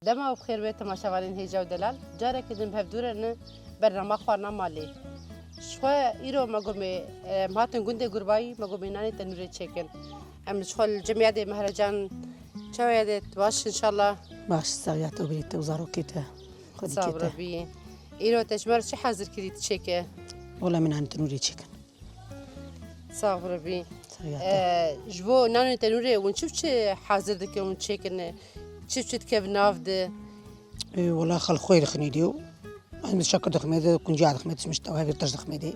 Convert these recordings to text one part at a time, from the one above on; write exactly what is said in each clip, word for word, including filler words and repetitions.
Dema û bi xêr be temaşevanên hêja û delal. Careke din bi hevdû re ne bernama xwarina malê. Ji xwe îro me gomê, em hatin gundê Gurbayî, me gomê nanê tenûrê çêkin. Em ji xwe li cem yadê Mehrecan çawa yadê baş inşallah. Baş, sax ya te û birî te û zarokê te. Xwedî Sağ kê te. Rebî. Îro te ji me re çi hazir kirî tu çêke? Wela min nanê tenûrê çêkin. Sax rebî. Sax ya te. Ee, ji bo nanê tenûrê hûn çi çi hazir dikin, hûn çêkin, çi çi dike bi nav de? Ee, wela xal xwê dixinê dê û em şekir diximê dê, kunciya diximê dê, mişt ew hevîr tiş diximê dê.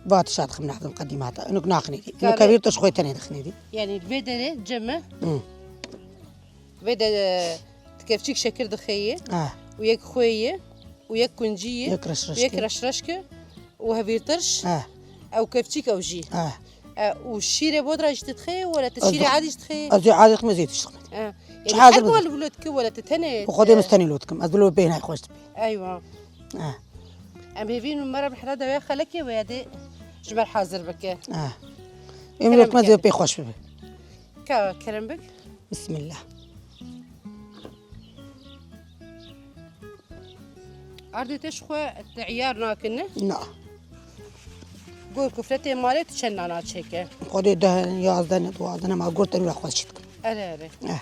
Va tişa dixim naxdim qedîmata. Enok naxinê dê. Enok Kare- hevîr tiş xwê tenê dixinê dê. Yani vê derê cem e? Hı. Vê de, e, ti kevçîk şekir dixê yê. Ah. Û yek xwê ye. Û yek kuncî ye. Yek reşreşke. Yek reşreşke. Û hevîrtirş. Ah. Ew kevçîk ew jî. Ah. E, û şîrê bodra jî dixê, wele ti şîrê adî jî dixê? Ez ê adî dixim, ez ê tiş dixim. E. Çi Yani hazir her mal wilo dike, wele ti tenê, Xwedê e, min tenê lo dikim. Ez lo bêhna xweş dibe. Eywa. Ah. Em hêvîn û me re bi hera dewe xelekê wê dê ji me re hazir bike. Ah. Kerem Em lokma zê bike. Pê xweş bibe. Ka kerem bik. Bismillah. Ardê te ji xwe teyar nakin, ne? Na. Gor kufretê malê tu çend nana çêke? Xwedê deh, yazdeh ne, duwazdeh ne, ma gor tenûra xwe çî dikim. Erê, erê. Eh.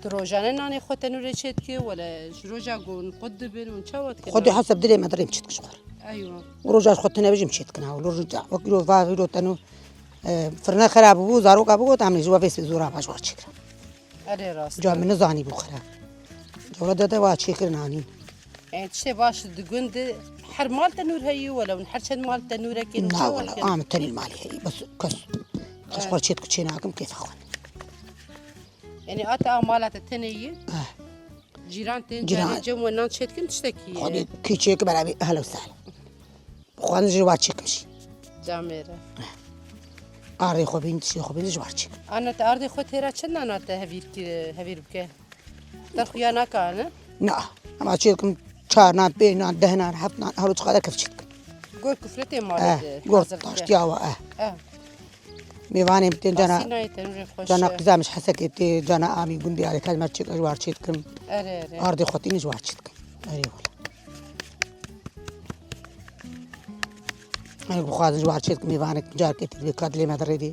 Tu rojane nanê xwe tenûrê çê dikî, wele ji roja ku hûn qut dibin, hûn çawa dikin? Xwedê hesab dilê me dirêm çê dikin ji xwe. Eywa. Roja ji xwe tune bijim çê dikin, ha, lo roja, wek îro va, îro tenû, e, firne xera bû, zaroka bû, got, em jî we vê sibê zora va ji war çêkira. Erê rast. Ca min nizanî bû xera. Ca wele dede wa çêkirin anîn. E, tiştê baş di gund de her mal tenûr heyî, wele hûn her çend mal tenûrekê hûn Na, çawa wele, dikin? Am tenê malê heyî, bes kes. Kes xwe çê dikin, çê nakim, kêfa xwe. Yani ata a mala te tenê yî? Eh. Cîran tên Cîran. Carê cem we nan çê dikin tiştekî ye. Xwedê kî çêki beraber ehlo sal. Xwedê ji war çêkim jî. Camê re. Ardê xwe bîn, tiştê xwe bîn ji war çêkim. Ana te ardê xwe têra çend nana te hevîr ki-, hevîr bike? Te xuya naka, ne? Na. Ama çêkim çar nan, pênc nan, deh nan, heft nan, halo çiqadar kef çêkim. Gor kufretê malê Eh, de gor hazir dike. Taştiya wa, eh. Eh. Mêvanê min tên cana, Asînayê tenûrê xweş cana e. Qîza min ji Hesekê tê, cana amî gundê Alî Kelmer çêk, ez ji war çê dikim. Erê, erê. Ardê xwe tînin ji war çê dikim. Erê wele. Ew bixwazin ji war çê dikim, mêvanek carkê tê, divê ka dilê me dirêdê.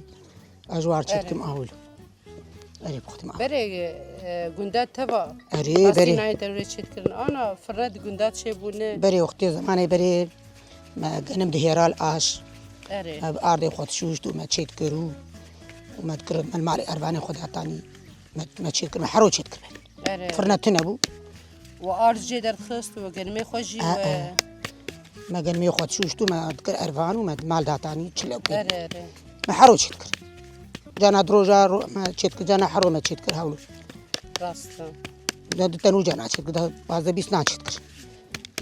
Ez ji war çê Erê. Dikim, awil. Erê, bixwe dikim, awil. Berê, e, gunda teva. Erê, berê. Asînayê tenûrê çê dikirin. Ana, firne di gunda çê bûne. Berê, wextê zemanê berê. Me genim dihêra li aş. Erê. Me bi ardê xwe dişûşt û me çêt kir û, û me dikir, me li malê ervanê xwe datanî. Me, me çêt kir, me hero çêt kir. Erê. Firne tune bû. We ard jê derdixist û genimê xwe jî Eh, we eh. Me genimê xwe dişûşt û me dikir ervan û me mal datanî çile û pê. Erê, erê. Me hero çêt kir. Cana di roja ro-, me çêt kir, cana hero me çêt kir hewlo. Rast e. Da di tenû cana çêt kir, da pazdeh bîst nan çêt kir.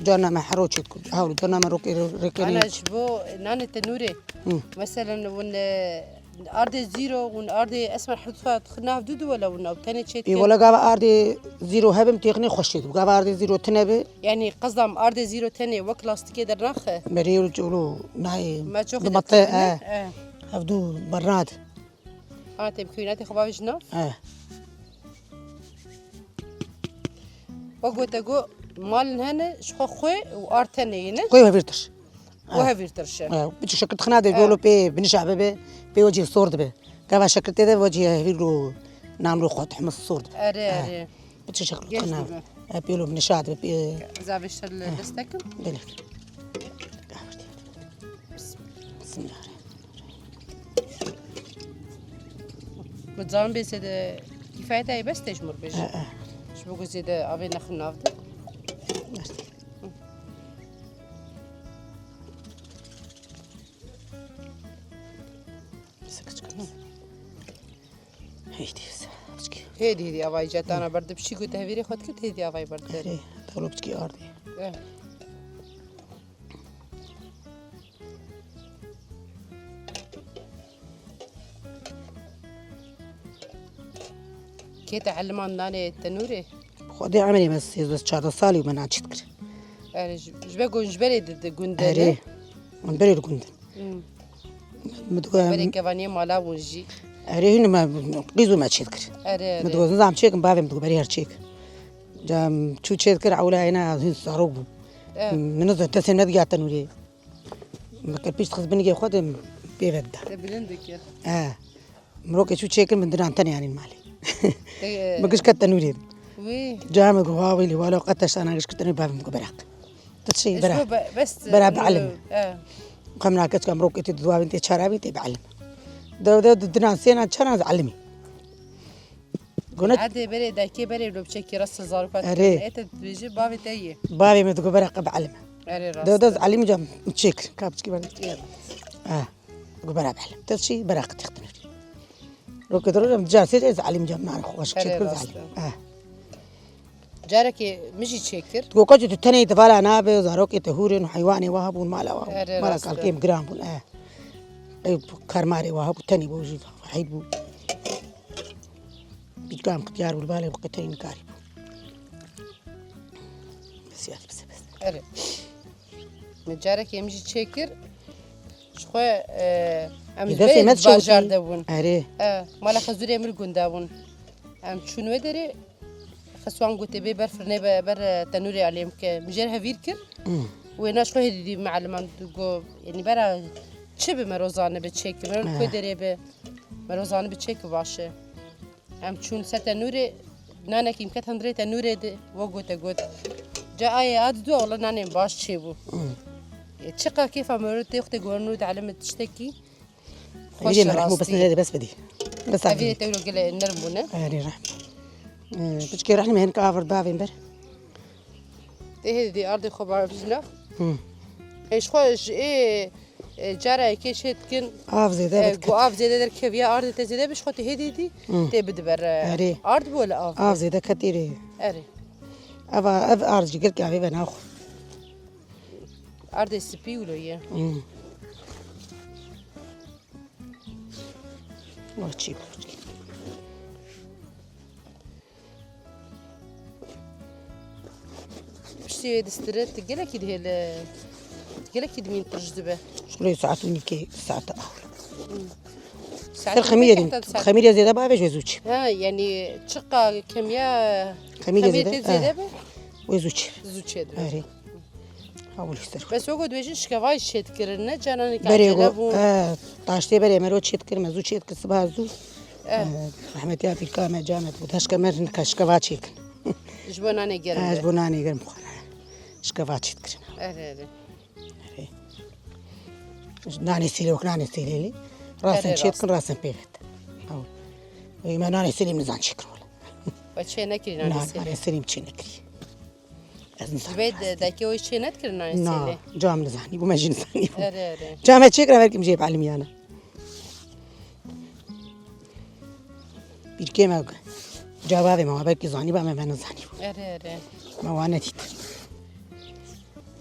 Carna me hero çêt kir. Hewlo, carna me rokê re-, rêkê Ana rê. Ji bo nanê tenûrê. Hı. Meselen, hûn, e, ardê zîro, hûn ardê esmer hudfa xinav du du wela hûn ew tenê çêt Ê, kin. Wela gava ardê zîro hebim têxinê xweş çêt. Gava ardê zîro tine bi. Yani qezdam ardê zîro tenê wek lastikê dernaxe. Merê û çolo nayê. Me çok Di da mate, tine, e. E. Hevdu bernad. Ana te bi kûyinatê xwe bavêjin nav? Eh. Wek gote ku malin hene, ji xwe xwê û ard tenê yî ne? Xwê hevîrtir. Û Eh. Hevîrtir şe. Eh, biçî şekil dixina de Eh. Golo pê binişa bibe, pê wecî sor dibe. Gava şekil tê de wecî hevîr lo namlo xwe tuhmuz sor dibe. Erê, Eh. Erê. Biçî şekil Geç dixina. Dibe. Eh, pê lo binişa dibe, pê Zavê şer li Eh. Destekim. Belê. Bismillah. Bi can bê zêde kîfayeta ê bes tê ji mir bêje. E, e. Ji bo ku zêde avê nexin nav de. Mersi. Hêdî, piçkî. Hêdî, hêdî avayî cetana berde. Piçkî ku te hevîrê xwe dikir, hêdî avayî berde. Erê, tawlo piçkî ardî. Eh. Kê te eliman nanê tenûrê? Xwedê emerê me sêzdeh çardeh salî û me nan çît kir. Erê, ji, ji be ku ji berê di, di gund de Erê. Ne? Min berê di gund in. Hmm. Min digot, Berê kevaniyê mala bûn jî. Erê hîn me qîz û me çêdikir. Erê, erê. Min digot, nizam çêkim, bavê min digot, berê her çêk. Cam çû çêdikir, ewla hêna hîn zarok bû. Eh. Min nizam destê me digiya tenûrê. Min kir pişt xist binigê xwe de pê ve dida. Te bilind dikir. Eh. Mirokê çû çêkir, min dinan tenê anîn malê. Te, Min giş ket tenûrê. Wî. Cam min got, wa wîlî, wala qet teştana giş ket tenûrê, bavê min got, beraq. Tu çi, Eşko bera. Be-, bes, Bera e, bielime. E. Xem nake çika mirokê tê dudwabin tê çarabin tê bielime. Dew dew du dinan sênan çaran ez elimî. Gune Hadi berê dakê berê lo biçekî rast zaroka. Erê. E te dibêjî bavê te yê. Bavê min digo bera qe bielime. Erê rast. Dew dew ez elimî cam çêkir. Kapçikî bana. Yê. Ha. Digo bera bielime. Te çi bera qe têxtinir. Roke diro cam car sê ez elimî cam nane xweş Erê çêkir rast. Elim. Ha. Carekê min jî çêkir. Tu goka tu tenê di vala nabe, zarokê te hûr in, heywanê wa hebûn, mala wa hebûn. Erê, Mala rast e. Kalkêm giran bûn, eh. Ew karmarê wa hebû, tenê bû jî wehîd bû. Bîkam qitiyar bû, li balê xwe tenê nikarî bû. Bes ya, bes, bes. Erê. Min carekê min jî çêkir. Ji xwe, e, em Ê ji destê berê me di bajar çewtî. De bûn. Erê. E, mala Xezûrê min li gund de bûn. Em çûn wê derê. Xeswan gotê bê ber firnê be, ber, e, tenûrê alêm ke. Min jê re hevîr kir. Hmm. Wêna ji xwe hêdî dî mealiman digo, yanî bera çi bi me rozane bi çêki, me Eh. Ku derê bi me rozane bi çêki baş e. Em çûn ser tenûrê, nanekî min ket hundirê tenûrê de, we gote got. Ca ayê a didu, wala nanê min baş çêbû. Hmm. E, çiqa kêfa me tê xwe tê gorin û dielime tiştekî. Xweş Evî me rehmû bes rastî. Nere bes bidî. Bes Evî abî. Tewro gele nerm bûne. Erê rehmû. Ee, piçkê rehmî hin ka avir bavên ber. Tê hêdî ardê xwe bavijna. Hı. Ê ji xwe ji ê, e, cara yekê çê dikin. Av zêde E, bidket. Ku av zêde derkeviya ardê te zêde bi ji xwe tê hêdî dî Hı. Tê bidiber. Erê. Ard bû li av. Av zêde ketî rê. Erê. Eva, ev ard ji gelkî avê ve naxwe. Ardê spî wilo ye. Hı. Wah çî bû. Piştî wê distire, tu gelekî dihêle, tu gelekî dimîn tirş dibe. Şulê saet û nîvkê saet a. Saet Ser xemîrê û din. Nîvkê heta saet. Xemîrê zêde ba ve ji wê zû çi. Ha, yanî çiqa kemiya Xemîrê xemîrê zêde, tê zêde ha. Be? Wê zû çi. Zû çê dibe. Erê. Hawil ser. Bes wego dibêjin şikevayî çêdikirin, ne cananê Berê acele go, bû. E, taştê berê mero çêdikir, me zû çêdikir, siba zû. E. E, rehmetiya pîrka me, camet bû, daşke me nika şikeva çêkin. Ji bo nanê germ E, be. Ji bo nanê germ xwara. Şikeva çêdikirin. Erê, erê. Erê. Nanê sêlê wek nanê sêlê lê. Rasen Erê, çêdikin, rast. Rasen pê vet. Hawil. Ê, me nanê sêlê min zan çêkin wala. We çê nekirî nanê Na, sêlê? Nanê sêlê min çê nekirî. Ez Ji vê de, dekê wê çê nedikirin nanê Na, sêlê? Cam nizanî bû, me jî nizanî bû. Erê, erê. Cam me çêkira, belkî min jê belimiyana. Bîrkê me cavabê me, belkî zanî ba me, me nizanî bû. Erê, erê. Me wane dît.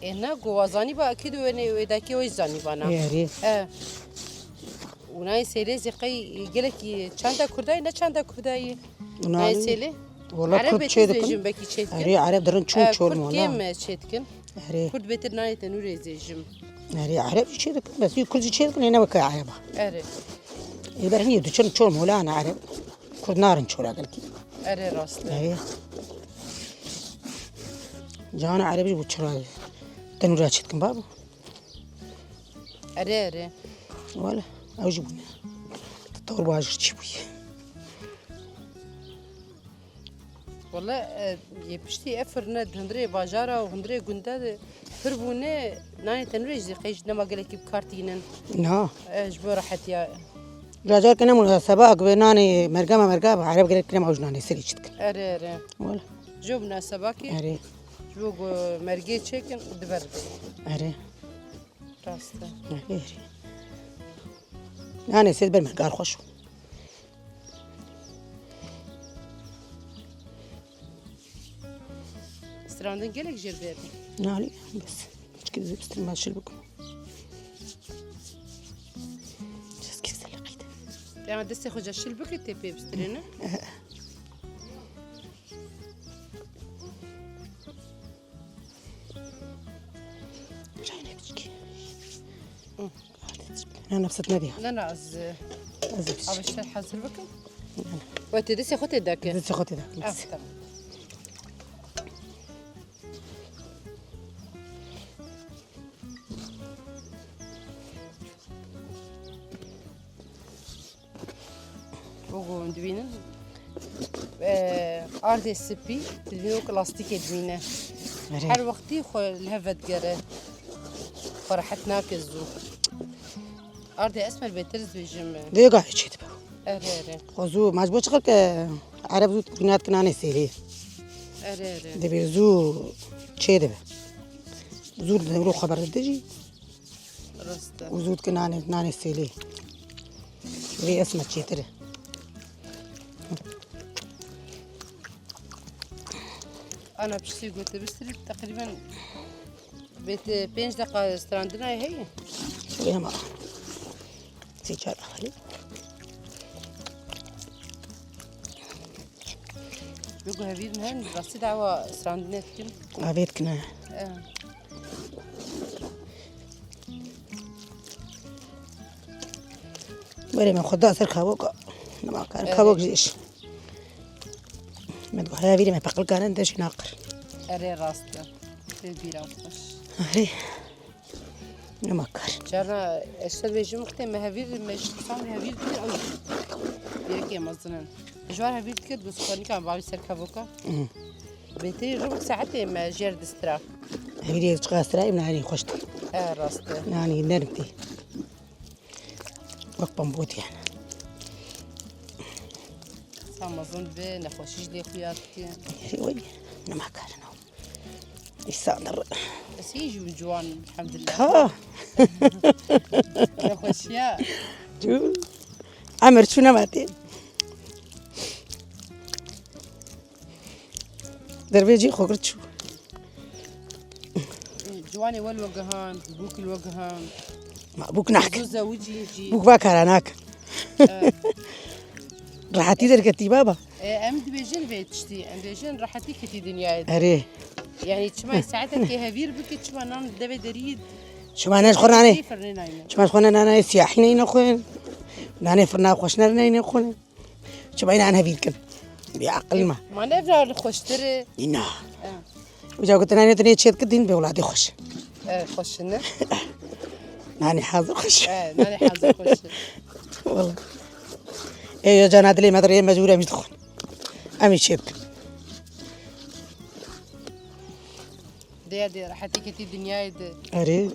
Ê, na, go wa zanî ba, ekîd wê ne, wê dekê wê zanî ba na. Erê. E. Û nayê sêlê zî qey gelekî çanda Kurdayî, ne çanda Kurdayî? Nayê sêlê? Wala Ereb Kurd çê dikin. Ereb dirin çûn çor mola. Kurd kêm çê dikin. Erê. Kurd bêtir nayê tenûrê zê jim. Erê, Ereb jî çê dikin. Bes yê Kurd jî çê dikin, ê ne weke Ereba. Erê. Ê ber hinî diçin çor mola ne Ereb. Kurd narin çora gelkî. Erê, rast e. Erê. Cana Ereb jî bû çira tenûra çê dikin babo. Erê, erê. Wele, ew jî bûne. Tewr bajir çî bûye. Wele, e, yê piştî ev firne di hundirê bajara û hundirê gunda de pir bûne, nanê tenûrê jî qey ji dema gelekî bi kar tînin. Na. E, ji bo rehetiya. Cacar ke ne munaseba, ak ve nanê merga me merga, Ereb gerek kirem ew ji nanê serî çi dikin. Erê, erê. Wele. Ji bo munaseba ki. Erê. Ji bo ku mergê çêkin, diber. Erê. Rast e. Erê, erê. Nanê sêr ber min gar xweş. Strandin gelek jêr berdin. Nalî, bes. Çikî dizê bistir ma şil bikim. Çeskî zilqî de. Ya destê xwe ca şil bikî tê pê bistirê ne? Eh. Çaynek çikî. Hı. Hadi Ne, nefset ne diye. Ne, ne, ez, e, Ez de. Abi, işte hazır bakın. Ve te destê xwe tê dake. Destê xwe tê dake. Ah, tamam. Bû ku hûn dibînin, e, ardê spî, tu dibînî wek lastîkê dimîne. Erê. Her wextî xwe li hev vedigere. Xwe rehet nake zû. Ardê esmer bêtir dibêjim. Vê gavê çê dibe. Erê, erê. Xwe zû, ma ji bo çiqir ke ereb zû bînat kinanê sêrê. Erê, erê. Dibê zû çê dibe. Zû li dewro xwe berdide jî. Rast e. Û zû dike nanê, nanê sêlê. Vê esmer çêtir e. Ana piştî gote bistirî teqrîben bê te pênc deqa strandina heye. Şuraya ma. Sê çar deqa. Bi ku hevîr ne, rastî dawa strandinê dikim. Avêt kine. E. Were me xwe da ser kavoka. Nema karim kavok jî iş. Me digo heya vîrê me peqil karin de jî naqir. Erê rast e. Te bîra xweş. Erê. Nema kar. Carna ez te dibêjim wextê me hevîr, me ji qisam hevîr dikir ew jî. Yekê mezin in. Ji war hevîr dikir, dûstxanîka bavî ser kevoka. Mhm. Bêtirî rû saetê me jêr distira. Hevîrê çiqa stira, em nanî xweş tê. E, rast e. Nanî nerm tê. Wek pambû tê yani. Sa mezin dibe, nexweşî ji lê xuya dike. Erê wê, nema karin ew. Îsa dir. Ez hî jî ciwan, elhamdulillah. Ha. Nexweşiya. Cû. Emir çû nema tê. Derbê cî xwe girt çû. Ciwanê wel wegihan, bûk li wegihan. Ma bûk nakin. Zû zewicî jî. Bûk va kara nakin. Evet. Rehetî derketî baba. E, em dibêjin vê tiştî, em dibêjin rehetî ketî dinyayê de. Erê. Yani çima saetekê hevîr bike, çima nan devê derî. Çima ne ji xwe nanê. Firnê nayne. Çima ji xwe ne nanê siyahî neyne xwe. Nanê firna xweş ne neyne xwe. Çima înan hevîr kin? Bi aqil me. Ma ne evra li xweştir e? Îna. E. Uca gotin, "Nanê tu nê çêt kir, dîn bi welatê xweş." E, xweş ne? Nanê hazir xweş. E, nanê hazir xweş. Wala. E, ya cana dilê me dirê mecbûr em jî dixwin. Em jî çêt kin. Dê, dê, rehetî ketî dinyayê de. Erê.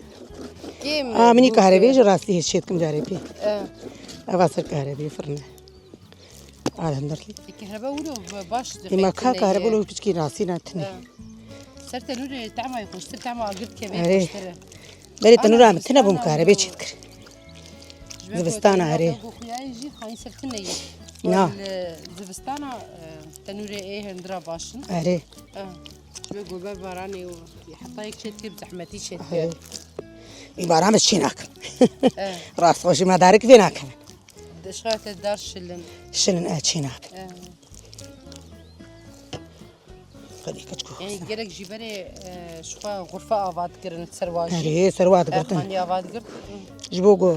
Kêm, a, minî bûk, karebê e, ji rastî hêç çêt kim carê pê. E. Eva ser karebê firne. Alhamdulillah. E, kahrebe wilo baş. Ema ka kahrebe wilo piçkî rastî ne tine. E. Ser tenûrê tema xweştir, tema agir keve xweştir e. Erê. Berê tenûra min tine bûm karebê çêt kir. Zivistana erê. Xuyayê jî xayîn ser tine ye. Na. Zivistana, e, tenûrê ê hindira baş in. Erê. E. Ji bo gober baranê û heta yek çêt kir, zehmetî çêt kir. Erê. Ê baran bi çê nakin. E. Rast xwe ji me darik vê nakin. Dişxete dar şilin. Şilin, e, çê nakin. E. Xwedî keçko. Ê, gerek jî berê, e, ji xwe xurfe ava dikirin ser wa jî. Erê, ser wa digirtin. E, xanî ava digirt. Ji bo go.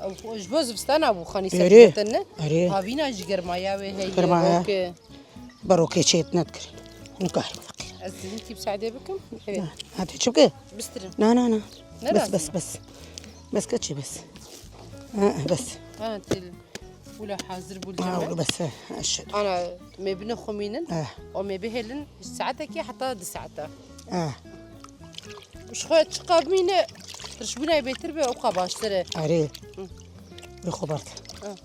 Ew xwe ji bo zivistana bû xanî ser digitin, ne? Erê. Havîna jî germaya wê heye. Germaya. Rokê. Berokê çêt nedikir. Nikar. Ez hinkî bisadê bikim. Evet. Ha, tu çi bike? Bistirin. Na, na, na. Ne bes, lazim? Bes, bes. Bes keçî bes. Ha, bes. Ha, tel. Wila hazir bû. Ha, wila bes, ha, eşhedü. Ana, me bine xumînin. Eh. O me bihêlin saetekê heta di saeta. Eh. Ji xwe çiqa bimîne, tirşbûnayê bêtir be, o qa baştir e. Erê. Hı. Bi xwe bert. Hı.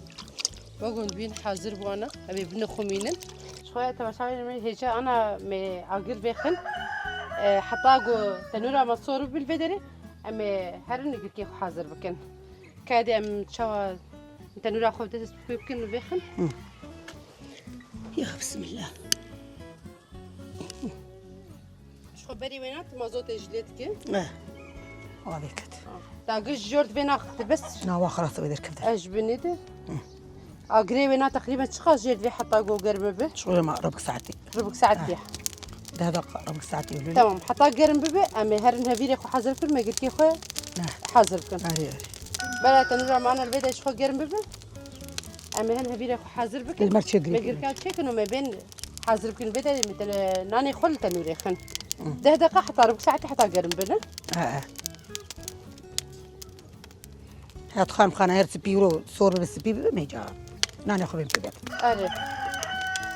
Wek hûn dibîn hazir bû ana, em ê bine xumînin. Ji xwe temaşa bêjin, hêja ana me agir vêxin. E, heta ku tenûra me sor bil vê derê, em ê herin girkê xwe hazir bikin. Ka dê em çawa tenûra xwe dest pê bikin û vêxin? Hı. Ya, bismillah. Ji xwe berî wêna tu mazotê jî lê dike? Eh. Wa vê ket. Dagir ji jor divê naxite bes. Na, wa xelas wê derkevde. Ez ji binê de. Hı. Agirê wêna teqrîben çiqas jê divê heta go germ bibe? Şoya ma rubik saetî. Rubik saetî. Eh. Deh deqa rubik saetî wilo. Tamam, heta germ bibe, em ê herin hevîrê xwe hazir bikin, me girkê xwe hazir bikin. Erê, erê. Bela tenûra me ana li vê de ji xwe germ bibe. Em ê hin hevîrê xwe hazir bikin. Li mer çê girê. Me girka çêkin û me bên hazir bikin. Vê de me te nanê xwe li tenûrê xin. Hı. Deh deqa heta rû saetê heta germ bine. He, he. Hat xan xana her spî ro sor ve spî bibe meca. Nanê xwe bên pê. Erê.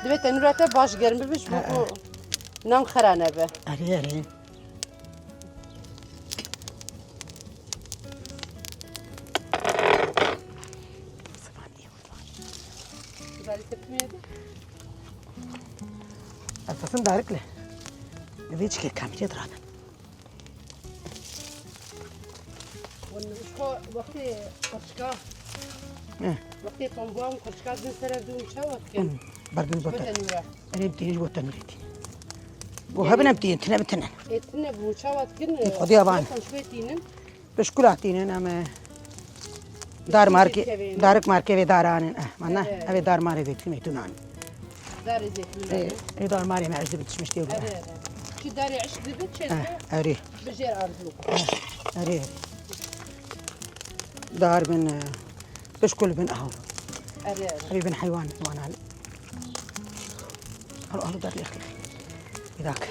Divê tenûra te baş germ bibe ji bo ku nan xera nebe. Erê, erê. Esasın darikle. Vê çike kamçe dranen. Wextê qurçika. Eh. Wextê tombuan qurçika din sere dûn çawa dikin? Hmm. Berdin bo tenûra. Erê, tînin ji bo tenûrê tînin. Bo hebin em tînin, tine bitinen. Ê, tine bû, çawa dikin? Ê, xwedî avan. Şwê tînin. Pişkula tînin em, e, dar markê, darik markê vê daranin. Eh, mana, evet. Evê dar marê zeytûnê tunan. Darê zeytûnê. Ê, ê dar marê me ez de bitişmiş diyor. Evet, evet. Şu darê eşk de bit, çeşme. Eh, erê. Bijêr arzu. Eh, erê, erê. Dar bin, e, pişkul bin aw. Erê, erê. Erê bin heywan, heywan al. Al, al, dar lêx, lêx. Bir dakika.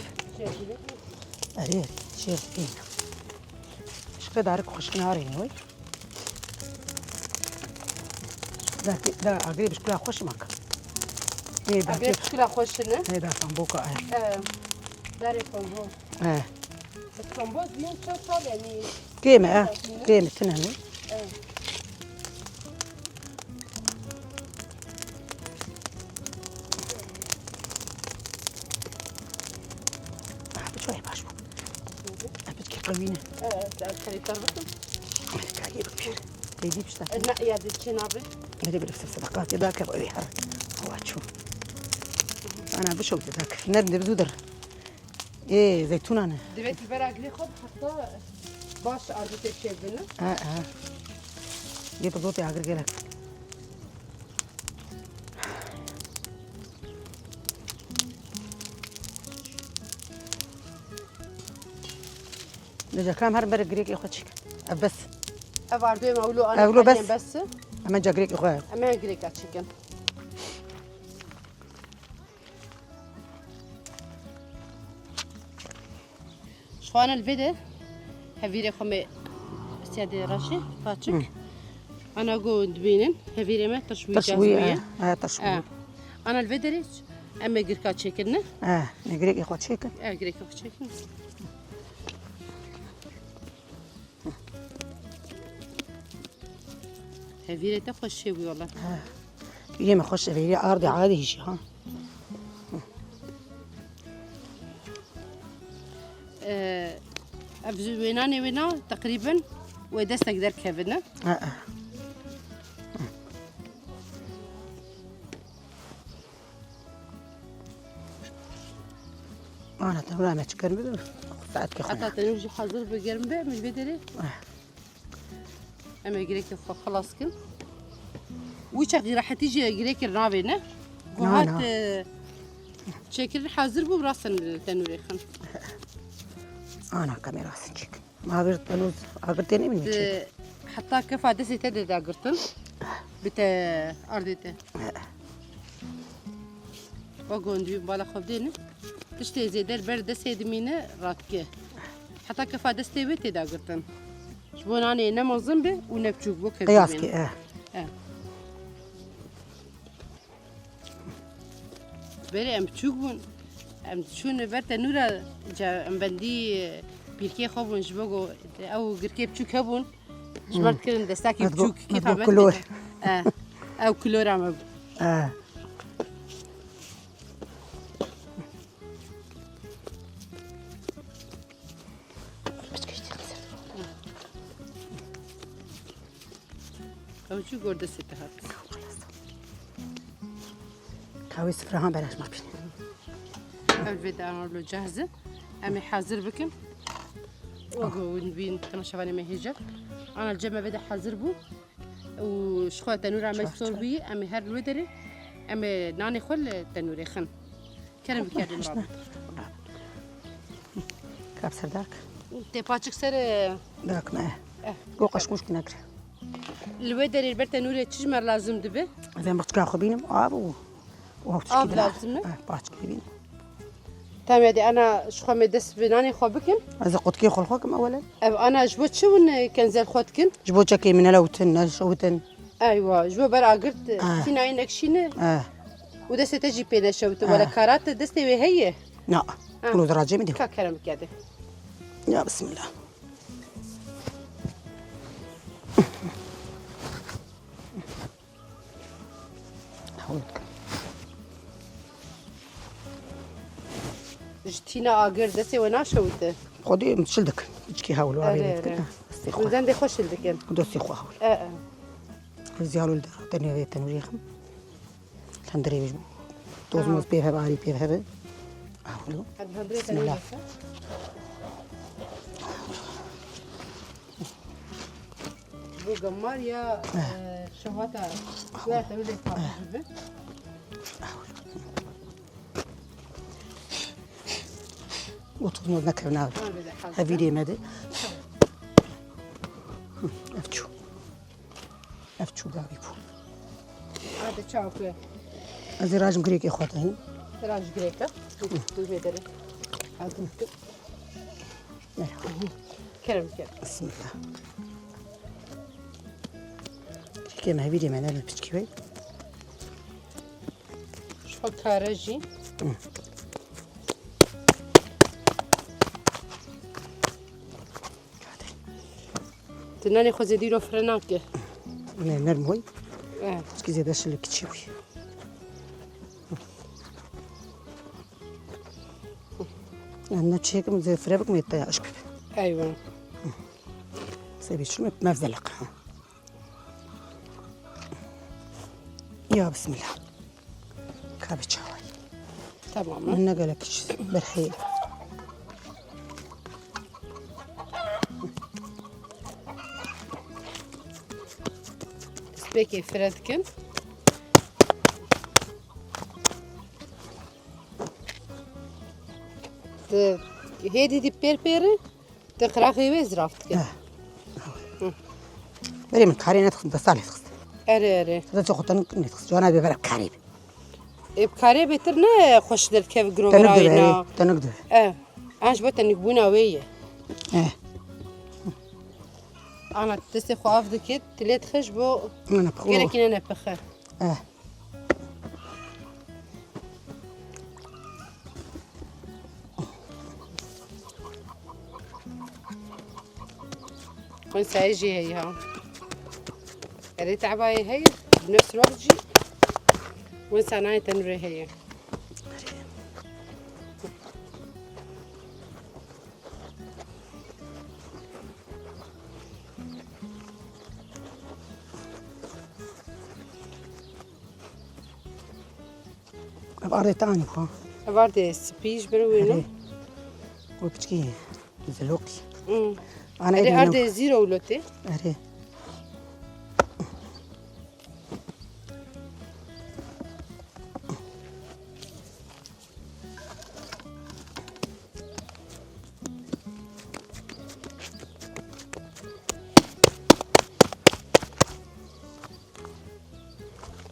Erê, erê. Şey, iyi. Şikê darik xweşik narê ne wê. Da, da agirê bişkula xweş mak. Ê, da agirê bişkula xweş ne? Ê, da samboka ay. Ee, darê kombo. Ee. Kombo ne ço sal yani? Kêm e, kêm e, tine ne? Ee. Ah, bi çayê baş bû. Em piçkî qewî ne. Evet, ez xerîdar bikim. Kariyê bikir. Têdî pişta. Na, ya de çi nabe? Nerê bir sir sadaqatê da ke ew ê her. Awa çû. Ana bişo te da ke. Nerm de bizû der. Ê, zeytûna ne? Divê tu bera gilê xwe heta baş ardê te çêbine. Ha, ha. Yê bi zotê agir gelek. Li cekam her ber girêkê xwe çêk. Ev bes. Ev ardoyê me ewlo ana. Ewlo bes. Bes. Em ca girêkê xwe. Em ê girêka çêkin. Xwana li vê de hevîrê xwe me siyadê reşê paçik. Hı. Ana go dibînin hevîrê me tirş wî caz bûye. Tirş wî, e, e, tirş wî. E. Ana li vê derê em ê girka çêkin ne? E, ne girêkê xwe çêkin. E, girêkê xwe çêkin. Hevîrê te xweş çêbû wala. Ha. Yê me xweş hevîrê ardê adê hîşî ha. Ee, ev ji wênanê wêna teqrîben wê destek derkevin, ne? Ha, ha. Ana, te wira me çi kirin bidim? Saet ke xwe. Heta tenûr jî hazir bi germ be, min vê derê. Ah. Em ê girêkê xwe xilas kin. Wî çaxî rehetî jî girêkê navê ne. Ku Na, hat, na. E, çêkirin hazir bû, rasin tenûrê xin. Ana, kamera sin çêkin. Ma bir tenûz agir tê ne min çêkin. Heta kefa destê te de dagirtin. Bi te ardê te. Wa gondî bala xwe bidêne. Tiştê zêde li ber destê dimîne radike. Heta kefa destê wê tê dagirtin. Ji bo nanê ne mezin be û ne biçûk bo kevin. Qiyas ke, e. E. Berê em biçûk bûn. Em diçûn ber tenûra ca em bendî, e, pîrkê xwe bûn ji bo ku ew girkê biçûk hebûn. Ji me dikirin destekî biçûk, kêfa me dikir. E, ew kilora me bû. E. Ew çi gor destê te hat? Ka wê sifre han beraş ma bîne. Ev vê de ana lo cehz e. Em ê hazir bikin. Wek hûn dibîn temaşevanê me hêja. Ana cem me vê de hazir bû. Û ji xwe tenûra me sor bûyî, em ê her li wê derê, em ê nanê xwe li tenûrê xin. Kerim bikerin rabin. Kap ser dak. Tê paçik ser, e, dak me. Eh. Go qaşmûşk nekire. Li wê derê li ber tenûrê çi ji me lazim dibe? Ez ê baxçika xwe bînim, av û, û hewtişkî Av dina. Lazim e? Eh, baxçikê bînim. Tamam, hadi ana ji xwe me dest bi nanê xwe bikin. Ez ê qutkê xwe li xwe kim ewelen. Ev ana ji bo çi hûn, e, kenzel xwe dikin? Ji bo çekê min ne lewtin, ne şewtin. Eywa, ji bo ber agirt, e, Ah. Tîna inek şîne. Ah. Û destê te jî pê neşewtin. Ah. Wala kara te destê wê heye? Na. Ah. Hûn diracê min dî. Ka kerem bike de. Ya bismillah. Hewlût. Ji tîna agir destê we naşewite? Xwedê em şil dikin. Hiçkî hewl û Erê, avê erê. Dikin. Destê xwe. Zendê xwe şil dikin. Destê xwe hewl. E, e. Hevzî hewl de tenê vê tenûrê xim. Tendirê vê. Toz moz pê hebe, arî pê hebe. Hewl. Bismillah. Bu gemar ya, e, şewata ya te bile kapı gibi. Oturmaz ne kevna. Hevî dê me de. Ev çû. Ev çû gavî bû. Hadi çaw ke. Ez ê rajim girêkê xwe te hîn. Raj girêke. Dur bedere. Hadi. Merhaba. Kerem, kerem. Bismillah. Kê me hevî dê me ne piçkî wê. Şu kare jî. Hı. Tu nanê xwe zêdî îro fire nake. Ne, nerm hoy. Eh. Çikî zêde şil kiçî bû. Yani ne çêkim zê fire bikim te aşk. Eywa. Sebî şunu mevzelak. Ya bismillah. Kabe çaway. Tamam. Min ne gelek berhê. Peki, fire dikin. Di hêdî dî pêr pêr e. Te qiraxê wê ziraf dike. Eh. Hı. Berê min karê nedixist, desta lê dixist. Erê, erê. Te çi xwe tenik nedixist. Cana bê berek karê bê. Ê bi karê bêtir ne xweş derkev Tenuk dibe, giroverayîna. Tenuk dibe. Eh. An ji bo tenukbûna wê ye. Eh. Ana destê xwe av dike, tu lê dixe ji bo Ana pixo. Gerekî ne nepixe. Eh. Winsayê jî heye ha. Erê tebayê heye, bi nefs wek jî winsa nayê tenûrê heye. Ev ardê te anî xwe. Ev ardê spî ji ber wê ne? Erê. Wê piçkî zilokî. Hmm. Ana Erê erdê erdê zîro wilo tê. Erê.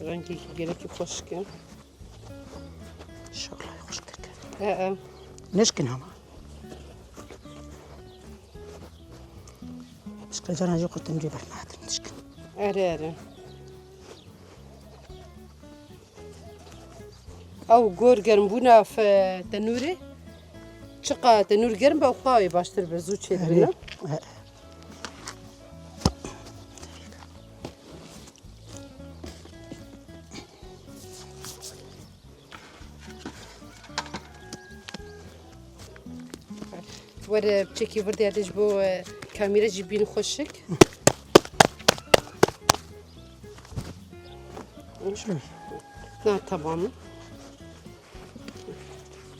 Rengekî gelekî xweşik e. Şewlayê xweş derket. E, e. Nişkin hema. Pişka cana jî xwe tenûrê bernatin nişkin. Erê, erê. Ew gor germbûna fe-, tenûrê, çiqa tenûr germ be, ewqa wê baştir be, zû çêdibîne. Erê. Were piçekî vir derdê ji bo, e, kamîre jî bîn xweşik. Şöyle. Na, tamam.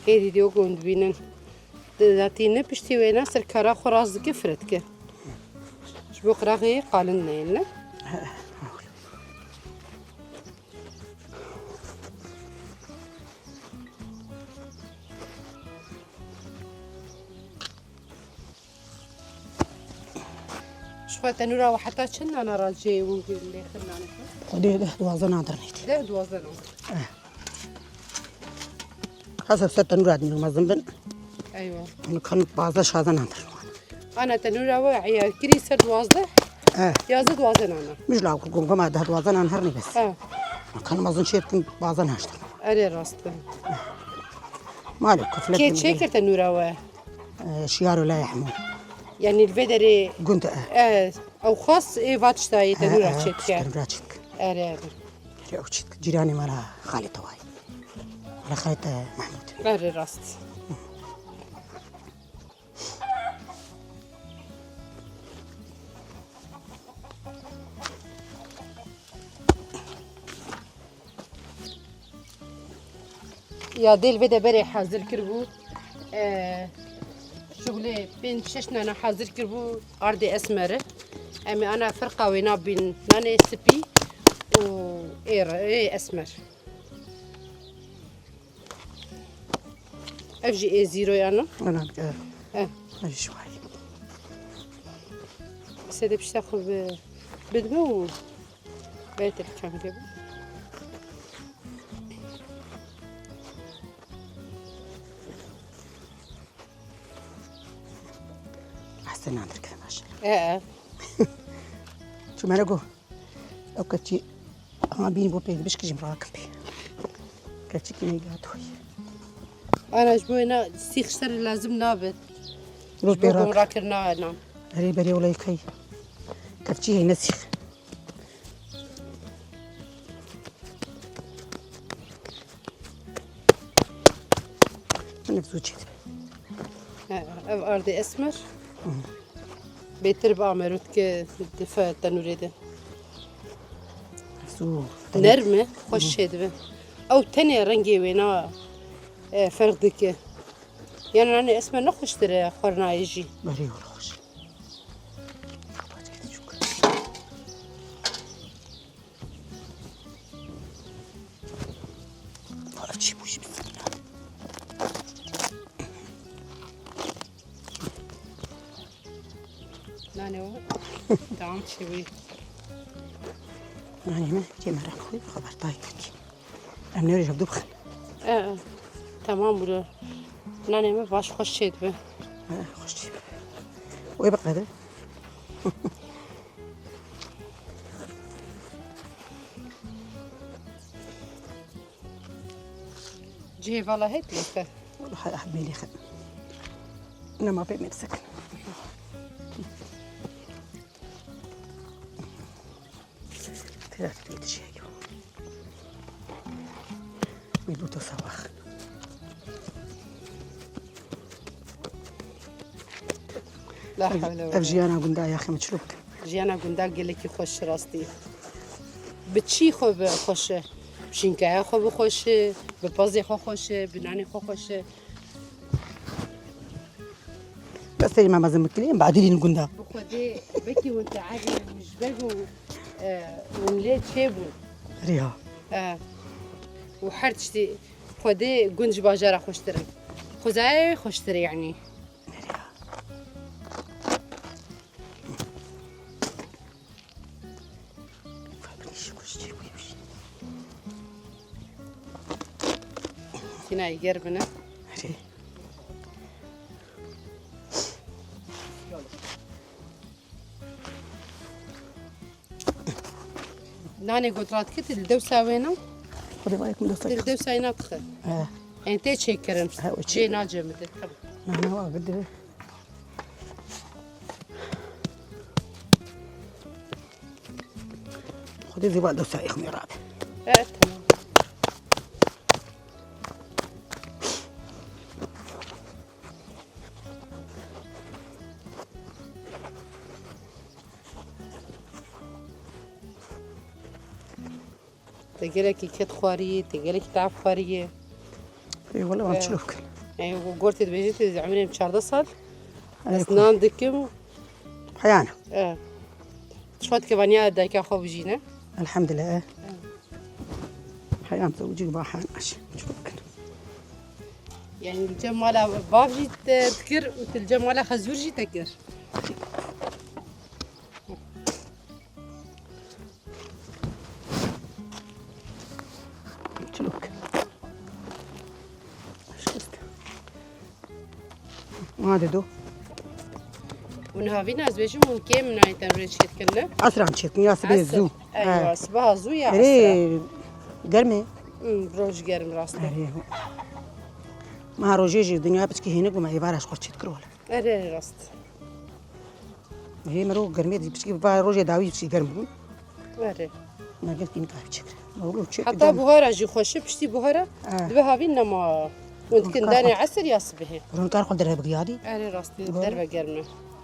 Hêdî diyo ku hûn dibînin. Di zatî ne piştî wê ne ser kara xwe rast dike, fire dike. Ji bo qiraxê qalin neyên ne? Ji Xwe tenûra we heta çend nana re jê û lêxin nanê xwe? Xwedê deh duwazdeh nan dir neytî. Deh duwazdeh nan. Eh. Hesab ser tenûra din mezin bin. Eywa. Hûn kan pazdeh şazdeh nan dir. Ana tenûra we eya kirî ser duwazdeh. Eh. Yazdeh duwazdeh nana. Mij la ku gom goma deh duwazdeh nan her nîbes. Eh. Kan mezin çê bikin pazdeh nan ştir. Erê rast e. Malê kuflet. Kê çêkir tenûra we? Eh, şiyaro la yahmû. Yani li vê derê gund e. Eh, ew xas ê va tişta yê tenûra çêdike. Tenûra çêdike. Erê, erê. Erê ew çêdike. Cîranê me ra xalê te wayî. Mala xalê te Mehmûd. Erê rast. Ya dêl vê de berê hazir kiribû. Ee, şuxlê pênc şeş nana hazir kiribû ardê esmeri. Em ê ana firqa wê nabîn nanê spî û ê re-, ê esmer. Ev jî ê zîroyan e. Ana, e, Eh. Ev jî wayî. Sedê pişta xwe bi-, bidime û bê te çamkê bi. Heste nan dirkir maşallah. E, e. Çû mere go. Ew keçî ha bîn bo pê bişkijîm rakim pê. Keçikî neyda toy. Ana ji bo wêna sîx ser lazim nabe. Roz Ji bo pê rak. Rakirina nan. Erê berê olay key. Kevçî heyne sîx. Min ev zû çêdibe. He, ev ardê esmer. Hı. Bêtir bi amerût ke di fe tenûrê de. Zû. Nerm e, xweş Hı. çêdibe. Ew tenê rengê wêna, e, ferq dike. Yanî nanê esmer ne xweştir e xwarinayê jî. Berê were xweş. Ev çi bû jî bismillah. Nanê o. Tamam çi bû. Nanê me, cê me rexwî, xeber tay tek. Em ne rêj hevdu bixin. E, e. Tamam bû. Nanê me baş xweş çêdibe. E, xweş çêdibe. Wê biqede. Cihê vala hêt lêxe. Wala hay ahmê lêxe. Nema pê me bisekin. Tera tu yetişe yo. Wî bû to sawax. La hewle wala. Ev jiyana gunda ya xemçlok. Jiyana gunda gelekî xweş rastî. Bi çî xwe bi xweş e. Bi şînkaya xwe bi xweş e. Bi pezê xwe xweş e. Bi nanê xwe xweş e. Bes serî me mezin bikilî, em badîrîn gunda. Bi Xwedê bekî hûn teadî ji ber û, e, hûn lê çêbûn. Riya. E, û her tiştî Xwedê gund ji bajara xweştir in. Xwezayê xweştir e, yanî. Riya. Tîna ger bine. Erê. Nanê got rat kit, li dewsa wêna. Xwedê vayek min dewsa Li dewsa wêna dixe. He. Ên tê çêkirin. He, o çê. Cê nacemide. Tamam. Nana wa gidi. Xwedê zî ba dewsa êxmê rabe. Evet, tamam. Te gelekî ked xwariyê, te gelekî tev xwariyê. Ê, wele wan çilo bikin. Ê, gortê dibêje tu emrê min çardeh sal. Ez nan dikim. Heyana. E. Şuat ke vaniya dayka xwe bijîne. Elhamdülillah. E. Heyam zewcî bahan aş. Çilo bikin. Yani li cem mala bav jî te dikir û tu li cem mala xezûr jî te kir. Ma dido. Hûn havîn ez bêjim hûn kêm nayên te rê çêdikin ne? Esran çêdikin ya sibê Esr. Zû. Eywa, sibeha zû ya esra. Erê germê. Hmm, roj germ rast e. Erê. Ma rojê jî dinya piçkî hênik bû me êvara ji xwe çêdikir wele. Erê rast. Hê miro germê dî piçkî va rojê dawî piçkî germ bûn. Erê. Me gel tînik avî çêkir. Me wilo çêkir. Heta buhara jî xweş e, piştî buhara Eh. dibe havîn nema. Hûn dikin danê esir ya sibihê. Hûn kar xwe derve giriyadî. Erê rastî derve germ e.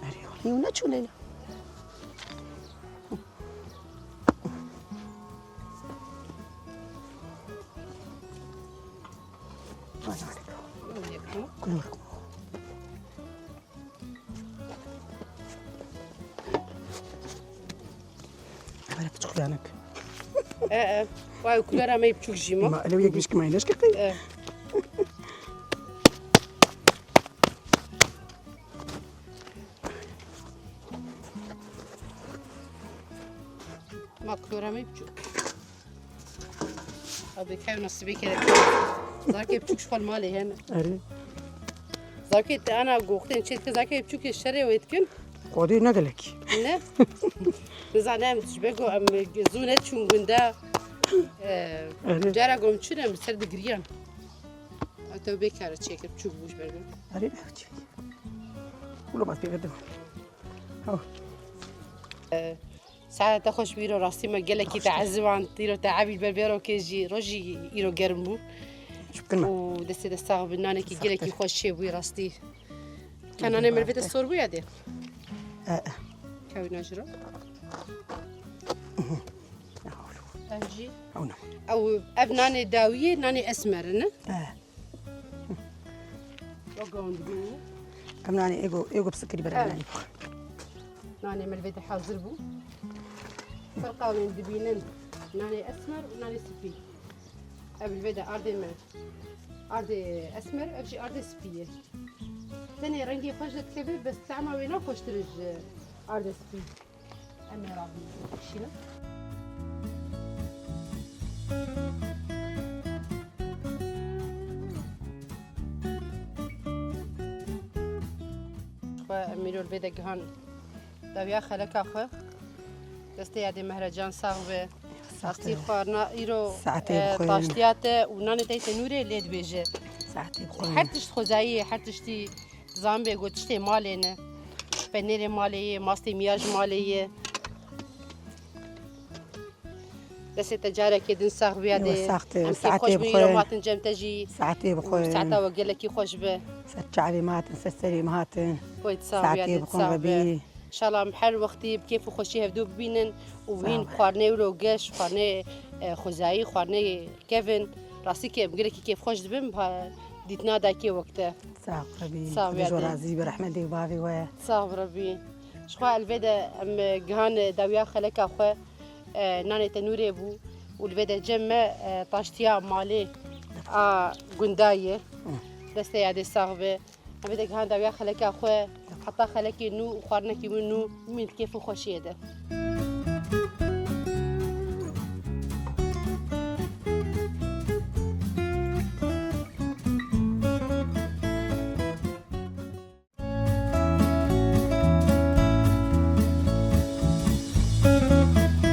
Erê. Hî ne çû Leyla. Kulur. Were piçik yanik. E, e. Vay, kulera me piçik jî ma. Ma ele yek bişki ma ineşke qey. E. Ma kulera me piçik. Abi kev nasibê kere. Zarkê piçik şol malê hene. Erê. Zarkê te ana goxtên çê dikin, zarkê piçik şerê wê dikin. Xwedê ne gelekî. Ne? Nizane em ji bego em zû ne çûn gunda. Cara gom çûn em ser digiriyan. Eto bê kare çêkir çûk bû ji ber. Erê ne çê. Wilo bas pê girdim. Saete xweş bîro rastî me gelekî te ezivand. Îro te evî ber bêrokê jî rojî îro germ bû. Û destê de sax bi nanekî gelekî xweş çêbûyî rastî. Ka nanê mervê de sor bû ya dê? Kewî najiro. Ev jî. Ew ev nanê dawiyê, nanê esmer in. Em nanê êgo, êgo bi sikirî beraber nanê. Nanê me li vê de hazir bû. Ferqa wên dibînin nanê esmer û nanê spî. Ev li vê de ardê me. Ardê esmer, ev jî ardê spî ye. Tenê rengê xweş de dikeve, bes tema wê ne xweştir e ji ardê spî. Em ê rabin bişînin. Xwe em îro li vê de gihan dawiya xeleka xwe. Destê yadê Mehrecan sax be. Rastî xwarina îro taştiya te û nanê te yê tenûrê lê dibêje. Her tişt xwezayî ye, her tiştî Zan bê got tiştê malê ne. Penêrê malê ye, mastê miya ji malê ye. Destê te carekê din sax biya dê. Em kêf xweş bin îro matin cem te jî. Saetê bi xwe. Saeta we gelekî xweş be. Ser çavê matin, ser serê matin. Saetê bi xwe Rebî. Înşallah em her wextî bi kêf û xweşî hevdû bibînin û hîn xwarinê wilo geş, xwarinê xwezayî, xwarinê kevin. Rastî ke em gelekî kêfxweş dibin bi dîtina dayikê wek te. Sax bî. Sax bî. Xwedê ji we razî be, rehmetê bavê we. Sax bî Rebî. Ji xwe li vê de em gihan dawiya xeleka xwe, e, nanê tenûrê bû û li vê de cem me, e, taştiya malê a gunda ye. Destê yadê sax be. Em vê de gihan dawiya xeleka xwe, heta xelekê nû û xwarinekî wî nû, bimîn di kêf û xweşiyê de.